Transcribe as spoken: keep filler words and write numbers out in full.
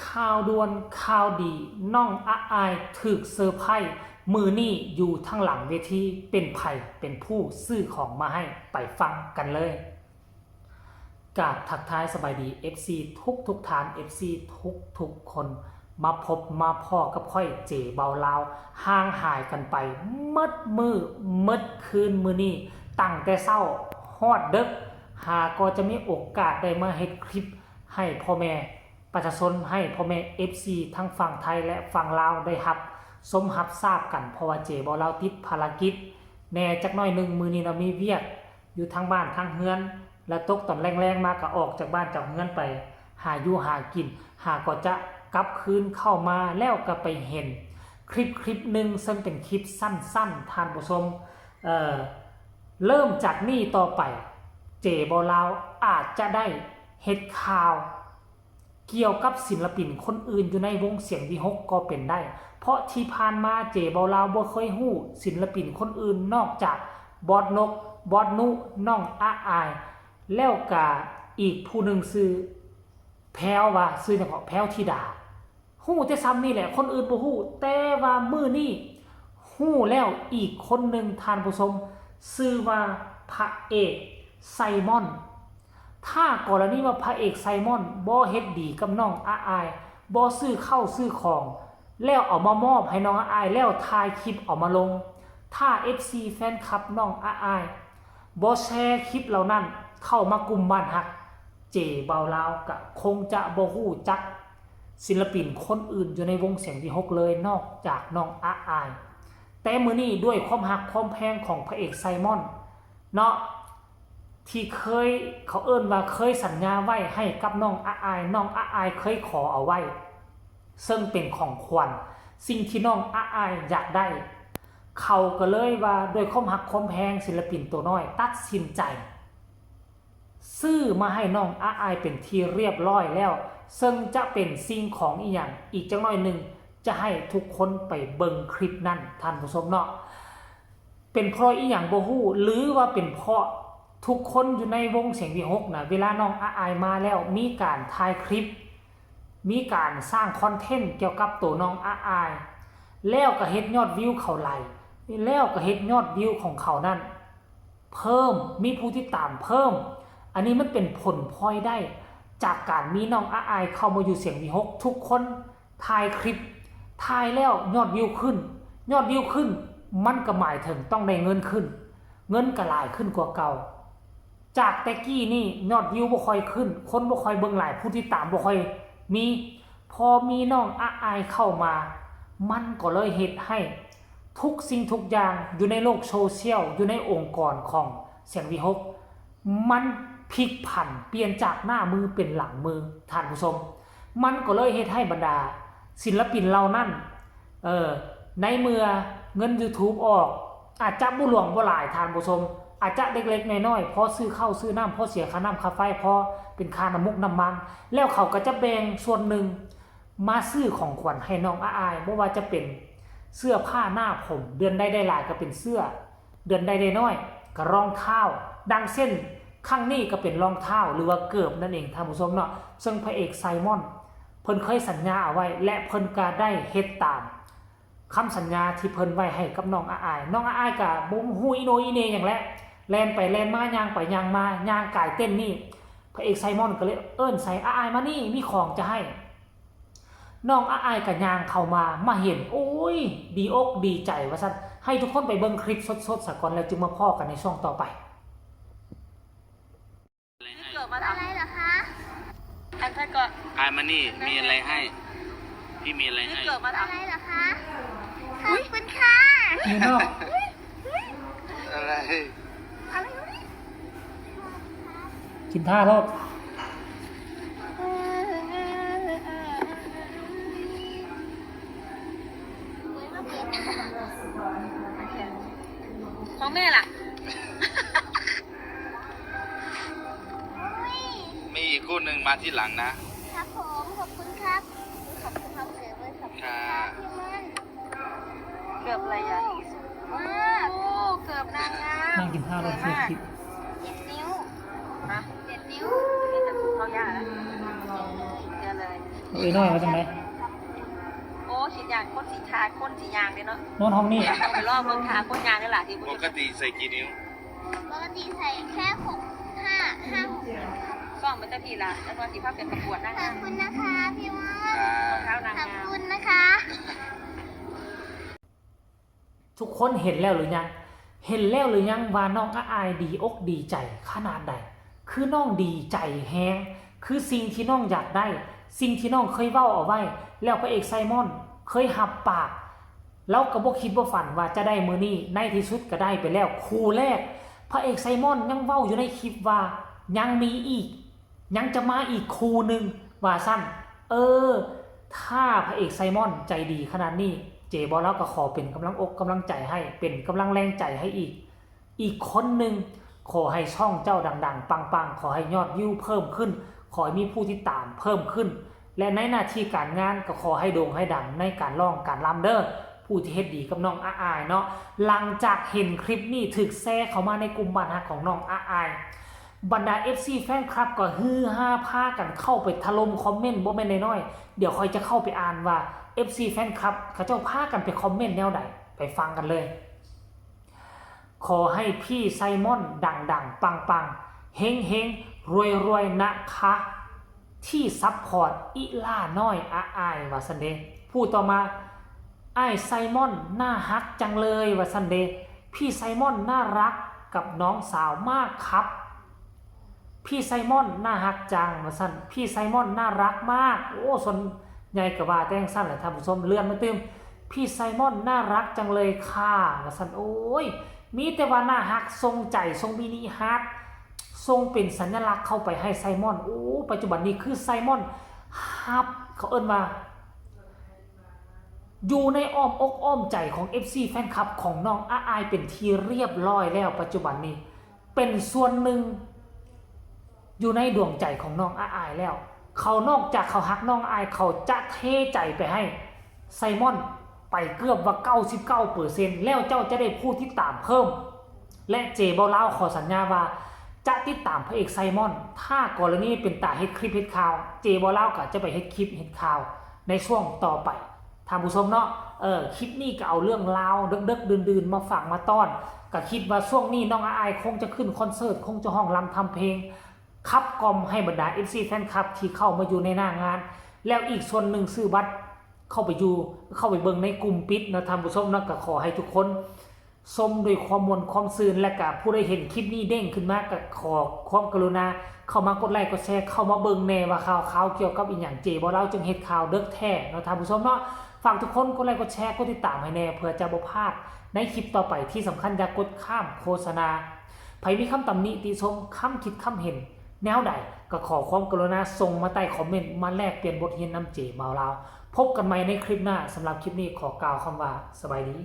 ข่าวด่วนข่าวดี น้องอะอายถืกเซอร์ไพรส์ มื้อนี้อยู่ทางหลังเวที เป็นไผเป็นผู้ซื้อของมาให้ ไปฟังกันเลย กราบทักทายสบายดี เอฟซี ทุกทุกท่าน เอฟซี ทุกทุกคน มาพบมาพ้อกับข้อยเจเบาลาว ห่างหายกันไปหมดมื้อหมดคืน มื้อนี้ตั้งแต่เช้าฮอดดึก หาก็จะมีโอกาสได้มาเฮ็ดคลิปให้พ่อแม่ประชาชน ให้พ่อแม่ เอฟซี ทั้งฝั่งไทยและฝั่งลาวได้รับชมรับทราบกัน เพราะว่าเจเบาลาวติดภารกิจแหน่จักหน่อยหนึ่ง มื้อนี้เนาะ มีเวียกอยู่ทางบ้านทางเฮือน และตกตอนแลงๆ มาก็ออกจากบ้านจากเฮือนไป หาอยู่หากิน หาก็จะกลับคืนเข้ามา แล้วก็ไปเห็นคลิปคลิปหนึ่ง ซึ่งเป็นคลิปสั้นๆ ท่านผู้ชม เอ่อ เริ่มจากนี้ต่อไป เจเบาลาวอาจจะได้เฮ็ดข่าว เกี่ยวกับศิลปินคนอื่นอยู่ในวงเสียงวีหกก็เป็นได้ เพราะที่ผ่านมาเจเบาลาวบ่เคยฮู้ศิลปินคนอื่นนอกจากบอสนก บอสนุ น้องอะอาย แล้วก็อีกผู้หนึ่งชื่อแพรว ว่าชื่อหยังเกาะ แพรวธิดา ฮู้แต่ส่ำนี่แหละ คนอื่นบ่ฮู้ แต่ว่ามื้อนี้ฮู้แล้วอีกคนหนึ่ง ท่านผู้ชม ชื่อว่าพระเอกไซมอน ถ้ากรณีว่าพระเอกไซมอนบ่เฮ็ดดีกับน้องอะอาย บ่ซื้อข้าวซื้อของ แล้วเอามามอบให้น้องอะอาย แล้วถ่ายคลิปเอามาลง ถ้า เอฟซี แฟนคลับน้องอะอาย บ่แชร์คลิปเหล่านั้นเข้ามากลุ่มบ้านฮัก เจเบาลาวก็คงจะบ่ฮู้จักศิลปินคนอื่นอยู่ในวงเสียงวีหกเลย นอกจากน้องอะอาย แต่มื้อนี้ด้วยความฮักความแพงของพระเอกไซมอนเนาะ ที่เคย เขาเอิ้นว่าเคยสัญญาไว้ให้กับน้องอะอาย น้องอะอายเคยขอเอาไว้ ซึ่งเป็นของขวัญ สิ่งที่น้องอะอายอยากได้ เขาก็เลยว่าด้วยความฮักความแพงศิลปินตัวน้อยตัดสินใจ ซื้อมาให้น้องอะอายเป็นที่เรียบร้อยแล้ว ซึ่งจะเป็นสิ่งของอีหยัง อีกจักหน่อยหนึ่งจะให้ทุกคนไปเบิ่งคลิปนั้น ท่านผู้ชมเนาะ เป็นเพราะอีหยังบ่ฮู้ หรือว่าเป็นเพราะทุกคนอยู่ในวงเสียงวีหกนะ เวลาน้องอะอายมาแล้วมีการถ่ายคลิป มีการสร้างคอนเทนต์เกี่ยวกับตัวน้องอะอาย แล้วก็เฮ็ดยอดวิวเขาไหล แล้วก็เฮ็ดยอดวิวของเขานั่นเพิ่ม มีผู้ติดตามเพิ่ม อันนี้มันเป็นผลพลอยได้จากการมีน้องอะอายเข้ามาอยู่เสียงวีหก ทุกคนถ่ายคลิป ถ่ายแล้วยอดวิวขึ้น ยอดวิวขึ้น มันก็หมายถึงต้องได้เงินขึ้น เงินก็หลายขึ้นกว่าเก่า จากแต่กี้นี่ยอดวิวบ่ค่อยขึ้น คนบ่ค่อยเบิ่งหลาย ผู้ติดตามบ่ค่อยมี พอมีน้องอะอายเข้ามา มันก็เลยเฮ็ดให้ทุกสิ่งทุกอย่างอยู่ในโลกโซเชียล อยู่ในองค์กรของเสียงวีหก มันพลิกผันเปลี่ยนจากหน้ามือเป็นหลังมือ ท่านผู้ชม มันก็เลยเฮ็ดให้บรรดาศิลปินเหล่านั้น เออ ในเมื่อเงิน YouTube ออก อาจจะบ่หลวงบ่หลาย ท่านผู้ชม อาจจะเล็กๆน้อยๆ พอซื้อข้าวซื้อน้ำ พอเสียค่าน้ำค่าไฟ พอเป็นค่าน้ำมุกน้ำมัน แล้วเขาก็จะแบ่งส่วนหนึ่งมาซื้อของขวัญให้น้องอะอาย บ่ว่าจะเป็นเสื้อผ้าหน้าผม เดือนใดได้หลายก็เป็นเสื้อ เดือนใดได้น้อยก็รองเท้า ดังเช่น ครั้งนี้ก็เป็นรองเท้าหรือว่าเกิบนั่นเอง ท่านผู้ชมเนาะ ซึ่งพระเอกไซมอน เพิ่นเคยสัญญาเอาไว้ และเพิ่นก็ได้เฮ็ดตามคำสัญญาที่เพิ่นไว้ให้กับน้องอะอาย น้องอะอายก็บ่ฮู้อีโหน่อีเหน่หยังแหละ แล่นไปแล่นมา ย่างไปย่างมา ย่างกายเต้นนี่ พระเอกไซมอนก็เลยเอิ้นใส่ อะอายมานี่ มีของจะให้ น้องอะอายก็ย่างเข้ามา มาเห็น โอ้ย ดีอกดีใจว่าซั่น ให้ทุกคนไปเบิ่งคลิปสดๆซะก่อน แล้วจึงมาพ้อกันในช่วงต่อไป เกิดมาทำ อะไรเหรอคะ อันท่านก็ อายมานี่มีอะไรให้ พี่มีอะไร นี่ ให้ เกิดมาทำ อะไรเหรอคะ ขอบคุณค่ะ อยู่นอก อะไร อะไรวะเนี่ย กินท่าโลด ของแม่ล่ะ อุ๊ย มีอีกคู่หนึ่งมาที่หลังนะ ครับผม ขอบคุณครับ ขอบคุณครับเกิดเลยขอบคุณครับพี่มัน เกิดอะไรอ่ะ มาก โอ้เกิดนางงาม นั่งกินข้าวแล้วเครียดคิด เจ็ดนิ้ว นะ เจ็ดนิ้ว นี่จะถูกเข้ายากนะเจอเลย เอ้ยน้อยว่าจังได๋ โอ้สิย่างคนสิทาคนสิย่างเด้เนาะ นอนห้องนี้ ต้องไปรอเบิ่งทาคนย่างนี่ล่ะที่บ่ ปกติใส่กี่นิ้ว ปกติใส่แค่หกห้าห้าหก ซ้อมมันจะพี่ล่ะแล้วก็สิพาเป็นประกวดนาง ขอบ งาม คุณนะคะพี่มอน ค่ะ เท้านาง ขอบ งาม คุณนะคะ ทุกคนเห็นแล้วหรือยัง เห็นแล้วหรือยังว่าน้องอาอายดีอกดีใจขนาดใด คือน้องดีใจแฮง คือสิ่งที่น้องอยากได้ สิ่งที่น้องเคยเว้าเอาไว้ แล้วพระเอกไซมอนเคยหับปาก แล้วก็บ่คิดบ่ฝันว่าจะได้มื้อนี้ ในที่สุดก็ได้ไปแล้วคู่แรก พระเอกไซมอนยังเว้าอยู่ในคลิปว่ายังมีอีก ยังจะมาอีกคู่หนึ่งว่าซั่น เออ ถ้าพระเอกไซมอนใจดีขนาดนี้ เจบ่าวลาวก็ขอเป็นกำลังอกกำลังใจให้ เป็นกำลังแรงใจให้อีก อีกคนหนึ่ง ขอให้ช่องเจ้าดังๆ ปังๆ ขอให้ยอดวิวเพิ่มขึ้น ขอให้มีผู้ติดตามเพิ่มขึ้น และในหน้าที่การงานก็ขอให้โด่งให้ดังในการร้องการรำเด้อ ผู้ที่เฮ็ดดีกับน้องอาอายเนาะ หลังจากเห็นคลิปนี้ถูกแชร์เข้ามาในกลุ่มบ้านฮักของน้องอาอาย บรรดา เอฟซี แฟนคลับก็ฮือฮาพากันเข้าไปถล่มคอมเมนต์บ่แม่นน้อยๆ เดี๋ยวข้อยจะเข้าไปอ่านว่า เอฟซี แฟนคลับเขาเจ้าพากันไปคอมเมนต์แนวใด ไปฟังกันเลย ขอให้พี่ไซมอนดังๆ ปังๆ เฮงๆ รวยๆ นะคะ ที่ซัพพอร์ตอีหล้าน้อยอาอายว่าซั่นเด้ ผู้ต่อมา อ้ายไซมอนน่าฮักจังเลยว่าซั่นเด้ พี่ไซมอนน่ารักกับน้องสาวมากครับ พี่ไซมอนน่าฮักจังว่าซั่น พี่ไซมอนน่ารักมาก โอ้ ส่วนใหญ่ก็ว่าแต่จั่งซั่นแหละท่านผู้ชม เลื่อนมาตื่ม พี่ไซมอนน่ารักจังเลยค่ะว่าซั่น โอ้ย มีแต่ว่าน่าฮัก ส่งใจ ส่งมินิฮาร์ท ส่งเป็นสัญลักษณ์เข้าไปให้ไซมอน โอ้ ปัจจุบันนี้คือไซมอนฮับ เขาเอิ้นว่า อยู่ในอ้อมอกอ้อมใจของ เอฟซี แฟนคลับของน้องอาอายเป็นที่เรียบร้อยแล้ว ปัจจุบันนี้เป็นส่วนหนึ่ง อยู่ในดวงใจของน้องอาอายแล้ว เขานอกจากเขาฮักน้องอาอาย เขาจะเทใจไปให้ไซมอนไปเกือบว่า เก้าสิบเก้าเปอร์เซ็นต์ แล้วเจ้าจะได้ผู้ติดตามเพิ่ม และเจบ่าวลาวขอสัญญาว่าจะติดตามพระเอกไซมอน ถ้ากรณีเป็นตาเฮ็ดคลิปเฮ็ดข่าว เจบ่าวลาวก็จะไปเฮ็ดคลิปเฮ็ดข่าวในช่วงต่อไป ท่านผู้ชมเนาะ เออ คลิปนี้ก็เอาเรื่องราวเดิกๆ ดื่นๆ มาฝากมาต้อน ก็คิดว่าช่วงนี้น้องอาอายคงจะขึ้นคอนเสิร์ต คงจะฮ้องรำทำเพลง ขับกล่อมให้บรรดา เอฟซี แฟนคลับที่เข้ามาอยู่ในหน้างาน แล้วอีกส่วนหนึ่งซื้อบัตรเข้าไปอยู่ เข้าไปเบิ่งในกลุ่มปิดนะท่านผู้ชมเนาะ ก็ขอให้ทุกคน ชมด้วยความม่วนความซื่น และก็ผู้ใดเห็นคลิปนี้เด้งขึ้นมาก็ขอความกรุณาเข้ามากดไลค์กดแชร์ เข้ามาเบิ่งแหน่ว่าข่าวๆ เกี่ยวกับอีหยัง เจบ่าวลาวจึงเฮ็ดข่าวเดิกแท้เนาะท่านผู้ชมเนาะ ฝากทุกคนกดไลค์กดแชร์กดติดตามให้แหน่ เพื่อจะบ่พลาดในคลิปต่อไป ที่สำคัญอย่ากดข้ามโฆษณา ไผมีคำตำหนิติชม คำคิดคำเห็นแนวใด ก็ขอความกรุณาส่งมาใต้คอมเมนต์ มาแลกเปลี่ยนบทเรียนนำเจบ่าวลาว พบกันใหม่ในคลิปหน้า สำหรับคลิปนี้ขอกล่าวคำว่าสบายดี